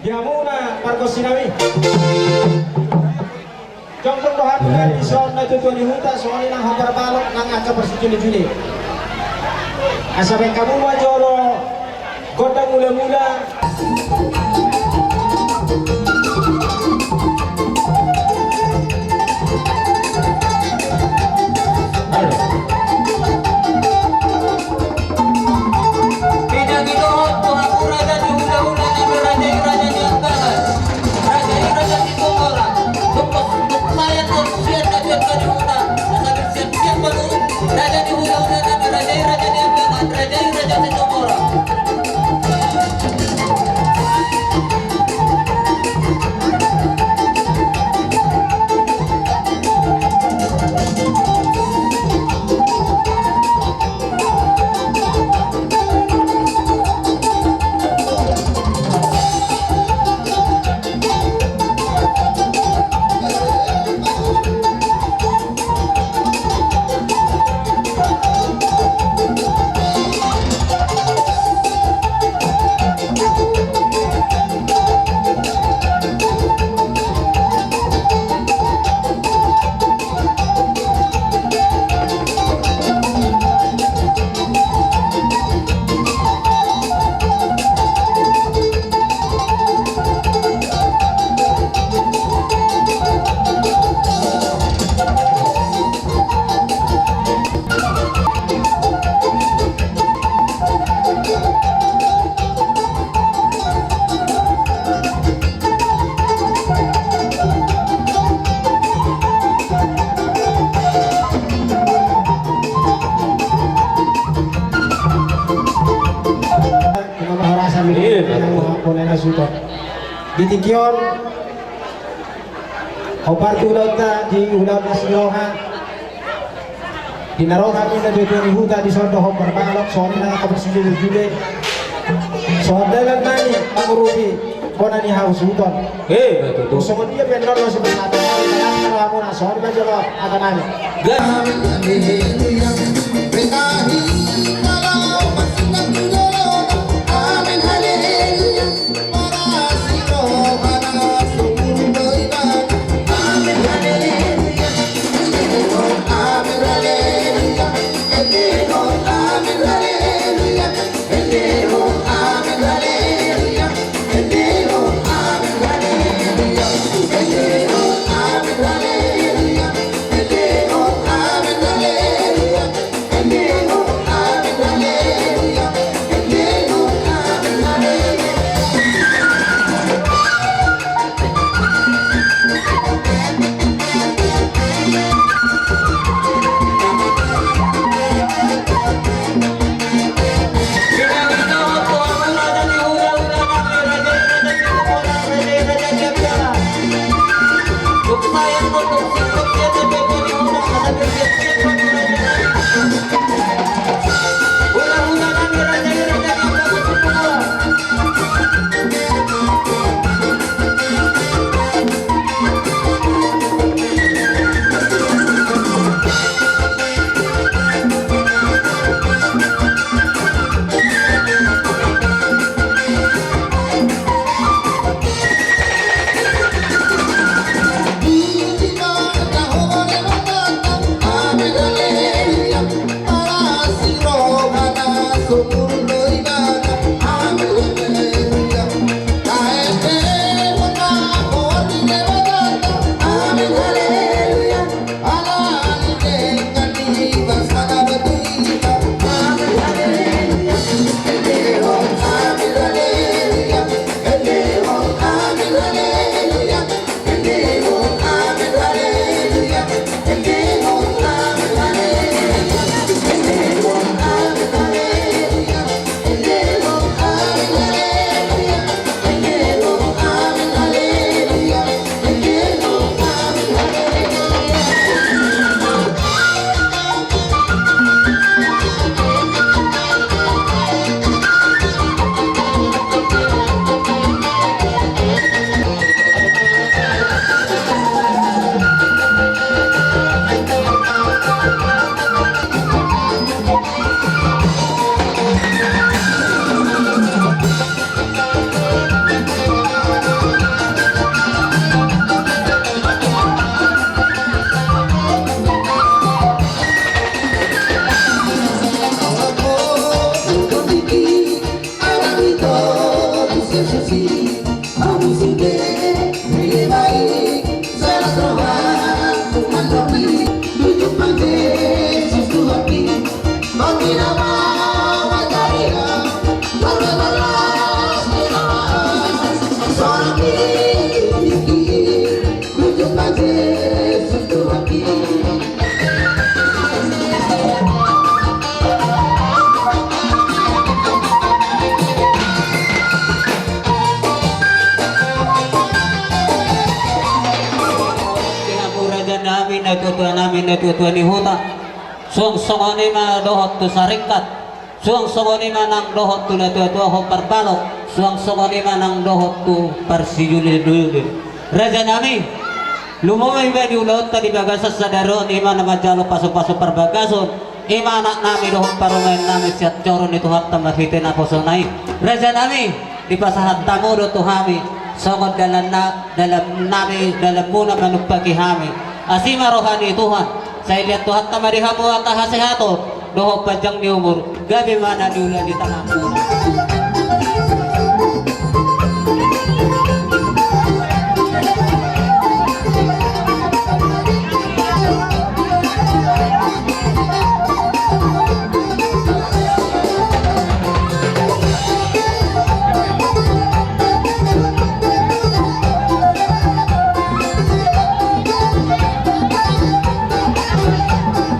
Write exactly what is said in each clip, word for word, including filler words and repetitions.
Di hamuna pargonsi nami. Jongjong do hami di son natuatua ni huta, songon i nang hombar balok nang angka parsijolo-jolo. Asa baen hamu ma jolo gondang mula-mula. Halo. Pinangidohon tu hamu raja ni hulahula nami, raja i raja ni anggalan, raja i raja ni togora. Tung pos, tung payan, tung sian na sian na ni huta, asa bersiap-siap ma tu raja ni hulahula nami, raja i raja ni anggalan, raja i raja ni togora. Ima ma horas hami. Iya, betul. Nang hapon ena suto. Di tingki on, hombar tu ulaonta, di ulaon na siroha. Di na ro hami natuatua ni huta, di son do hombar balok, songon i nang angka parsijolo-jolo. Songon dalan nami mangurupi bona ni hasuhuton. Eh, betul. Songon dia pe nang na sipasahat. Nang na ro hamuna, songon i ma jolo hata nami. Gas. Di hamu raja nami, natuatua nami, natuatua ni huta. Suang songon i ma dohot tu saringkat. Suang songon i ma nang dohot tu natuatuahon parbalok, suang songon i ma nang dohot tu parsijulujulu. Raja nami, lumobi ma di ulaonta di bagasan sadari on, i ma na manjalo pasupasu parbagason, i ma anak nami dohot parumaen nami sian joro ni Tuhanta marhite naposona i. Raja nami, dipasahat hamu do tu hami songon dalan na, dalan nami, dalanmuna manumpaki hami. Asi ma roha ni Tuhan. Sai liat Tuhanta ma di hamu angka hasehaton dohot panjang ni umur, gabe ma na niula di tanganmuna.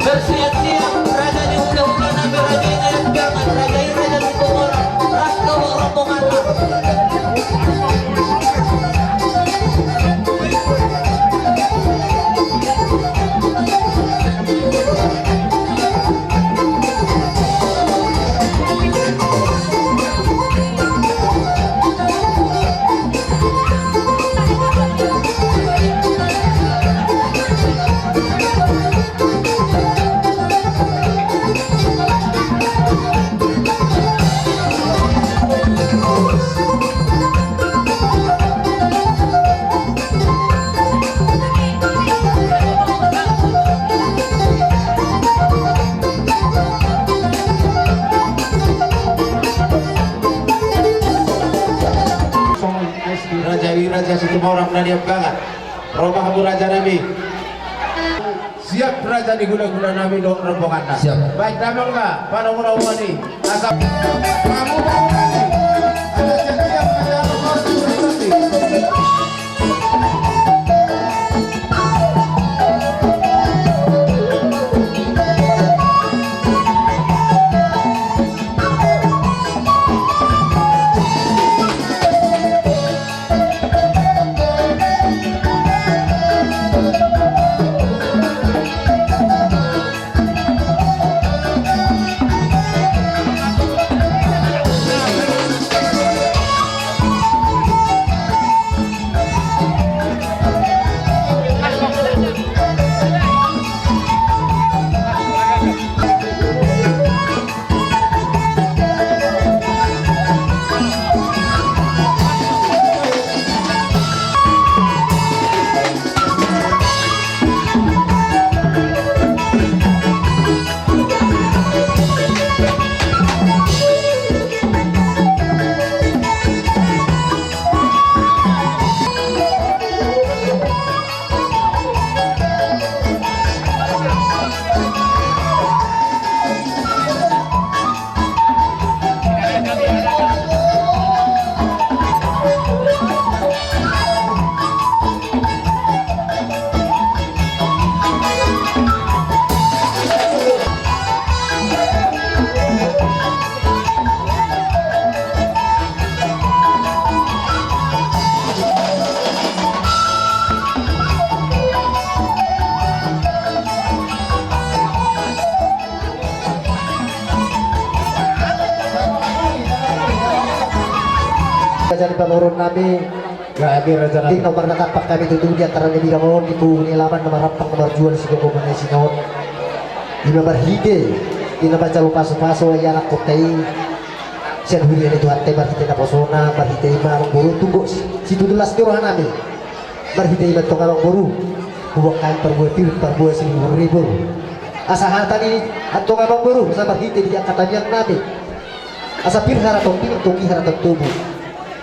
Bersiap-siap raja ni hulahula nami, raja i na denggan, raja i Raja Situmorang, ras do rombonganna. Raja i Raja Situmorang na niambangan. Ro ma hamu raja nami. Siap raja ni hulahula nami dohot rombonganna. Siap. Baik damang ma panongunomuan i. Asa hamu panongunomuan i. Ada siap-siap raja rombongan. Raja ni pamoruon nami. Gabe raja nami. Di nomor na tampak hami tutu di antara ni bidang on, di pungu ni alaman na marampang na marjual sigomgoman ni singot. Ima marhite ima manjalo pasupasu ia anak kota i. Sian huria ni Tuhanta i marhite naposona, marhite ima amangboru tumbo situtu las ni roha nami. Marhite ima antong amangboru hubuat hami parbue pir parbue siribur ribur. Asa hata ni antong amangboru asa marhite di angka tangiang nami. Asa pir haraton pir, toki haraton tubu.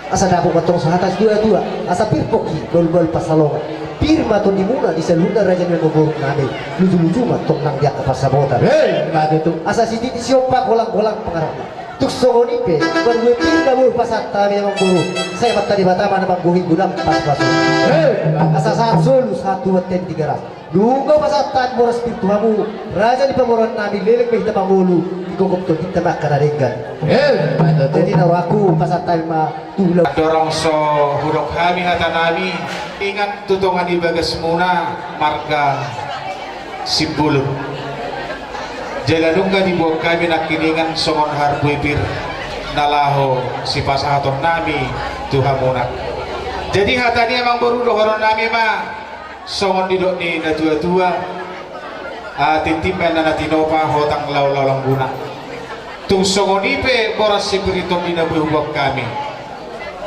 Asa dapot ma tong sahata situa-tua, asa pir pongki bahulbahul pansalongan. Pir ma tondimuna di saluhutna raja ni amangboru nami, lujuluju ma tong nang di angka pansamotan. Emma tutu. Asa sititi siompa, golanggolang pangarahutna. Tung songon i pe, parbue pir na boi pasahat hami amangboru, sai Amanta Debata ma na manggohi godang pasupasu. Emma tutu. Asa sahat solu sahat tu bontean Tigaras. Nunga pasahat hami boras pir tu hamu, raja ni pamoruon nami, leleng ma hita mangolu di gogop tondinta ma angka na denggan. Emma tutu. Jadi na rohangku, pasahat hami ma tu hula. Andorang so hudok hami hata nami, ingat tu tonga ni bagasmuna marga Simbolon. Jala nunga diboan hami nangkiningan songon parbue pir na laho sipasahaton nami tu hamuna. Jadi hata ni amangboru dohonon nami ma, songon nidok ni natuatua, ah, tintin ma inna na tinopa, hotang laolao langguna. Tung songon i pe boras sipir ni tondi na boi huboan hami,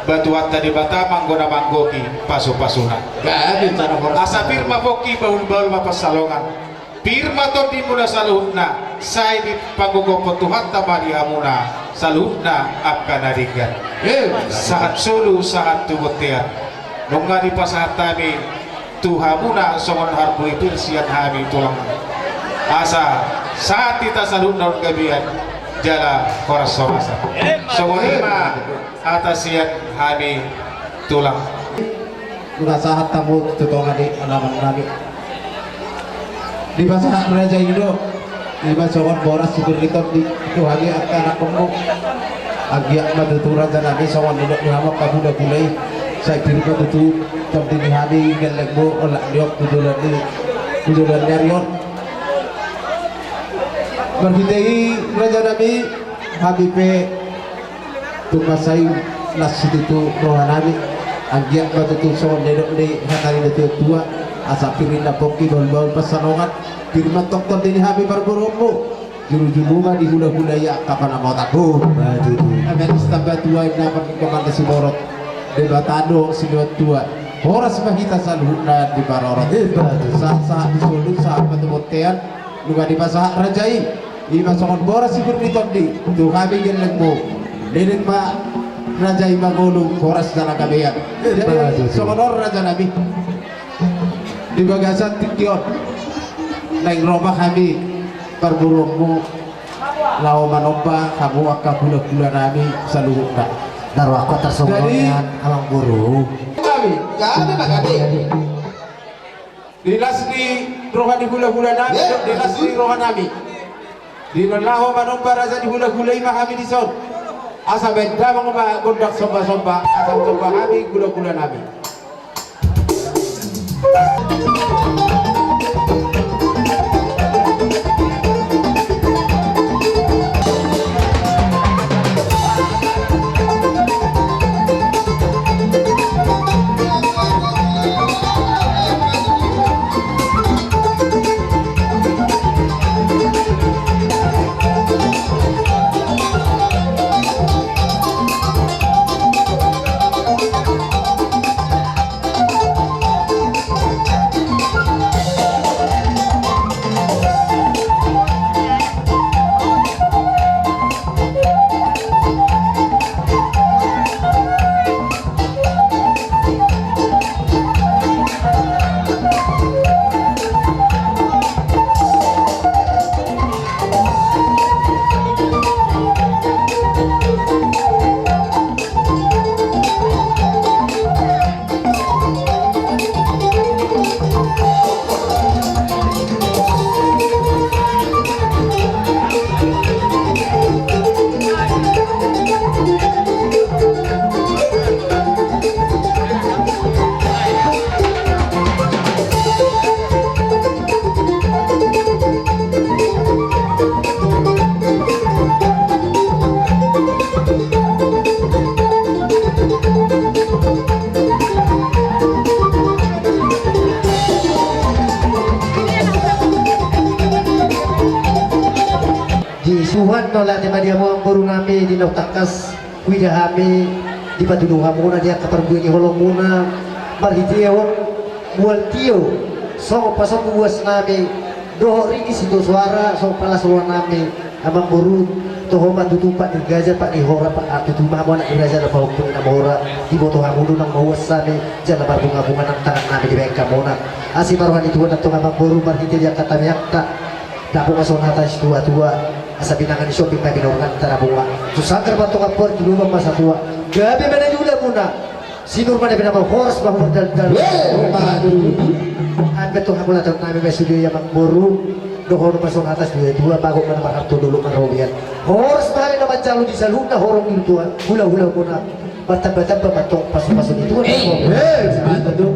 ba Tuhanta Debata ma anggo na manggohi pasupasuna. Gabe cara boras. Asa pir ma pongki, bahulbahul ma pansalongan. Pir ma tondimuna saluhutna, sai dipanggogophon Tuhanta ma di hamuna saluhutna angka na denggan. Emma tutu. Sahat solu sahat tu bontean. Nunga dipasahat hami tu hamuna songon parbue pir sian hami tulang. Asa sahat hita saluhutna on gabean jala horas horasan. Emma tutu. Songon i ma hata sian hami tulang. Nunga sahat hamu tu tonga ni alaman nami. Dipasahat raja i do, i ma songon boras sipir ni tondi tu hami angka anakkonmu. Anggiat ma tutu raja nami songon nidok ni hamu angka hulahula i, sai pir ma tutu tondi ni hami gellengmu, olat ni on tu joloan ni, tu joloan ni ari on. Marhite i raja nami, hami pe tung mansai las situtu roha nami, anggiat ma tutu songon nidok ni hata ni natuatua, asa pir inna pongki, bahulbahul pansalongan, pir ma tong tondi ni hami parboruonmu, jurujuru ma di hulahula i angka panamotan. Emma tutu. Eme sitamba tua inna parlinggoman ni siborok, Debata do sinuan tua, horas ma hita saluhutna diparorot. Emma tutu. Sahat sahat di solu, sahat ma tu bontean. Nunga dipasahat raja i, i ma songon boras sipir ni tondi tu hami gellengmu. Leleng ma raja i mangolu, horas jala gabean. Jadi songon on raja nami, di bagasan tingki on naeng ro ma hami parboruonmu laho manomba hamu angka hulahula nami saluhutna. Daro angka tarsongon. Jadi, nian amangboru. Kami, gabe ma gabe. Di las ni roha ni hulahula nami, di las ni roha nami. Di na laho manomba raja ni hulahula i ma hami dison. Asa baen damang ma gondang sombasomba, asa somba hami hulahula nami. Di Tuhan, mauliate ma di hamu amangboru nami, di naung tangkas huida hami dipatudu hamuna di angka parbue ni holongmuna, marhitehon mual tio songon pasombu boas nami dohot ringis sitio suara songon palas roha nami. Amangboru, toho ma tutu pat ni gaja, pat ni hora, pat, ah, tutu ma hamu anak ni raja na pahompu ni na mora, diboto hamu do nang mauas hami, jala marbunga-bunga nang tangan nami dibahen hamuna. Asi ma roha ni Tuhan antong amangboru, marhite di angka tamiangta. Dapot ma songon hata ni situa-tua, asa binanga ni sombing ma binorganta na bunga. Tu sanggar ma antong ampuan, tu lubang ma satua. Gabe ma na niula muna. Sinur ma na pinama, horas ma humordalhon. Weh, madu. Ampe tu hamulatan nami ma sude amangboru. Dohonon ma songon hata situa-tua, bagot ma na marharto, dolok ma na robean. Horas ma hami na manjalo di saluhutna horong ni tua, hula-hula muna. Martamba-tamba ma antong pasu-pasu ni Tuhan. Eh, eh, mantap tu.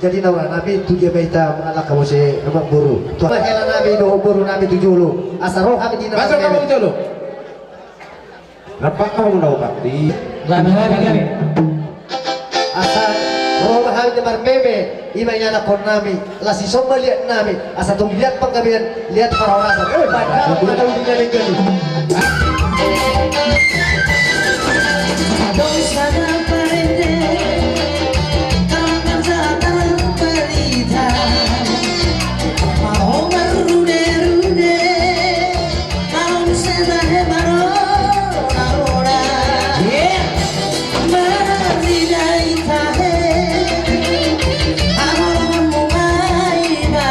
Jadi na roha nami, tu dia ma hita mangalangka muse amangboru. Tu hela nami dohot boru nami tu jolo. Asa ro hami di na. Masuk marmeme. Kamu jolo. Rap ma hamu na opat i. Rap ma hami, gabe. Asa ro ma hami na marmeme, i ma ianakhon nami, las i somba liat nami, asa tung liat panggabean, liat parhorasan. Eh, padahal pada ujungnya denggan i. Adong sada parende, kawan kerja dalam berita. Mau marune-rune. Naung setahe marona-rona. Marnida i tahe. Amolongonmu ma iba.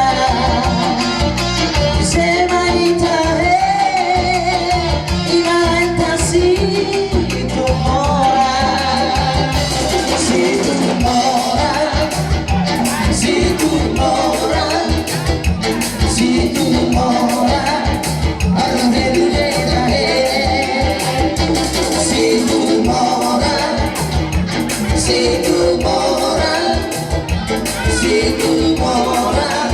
Sema i tahe. Iba enta Situmorang. Situmorang. Situmorang. Situmorang, arrude-rude tahe. Situmorang, Situmorang, Situmorang,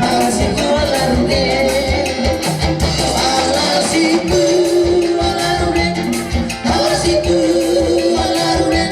ala Situ ala rude. Ala Situ ala rude. Ala Situ ala rude.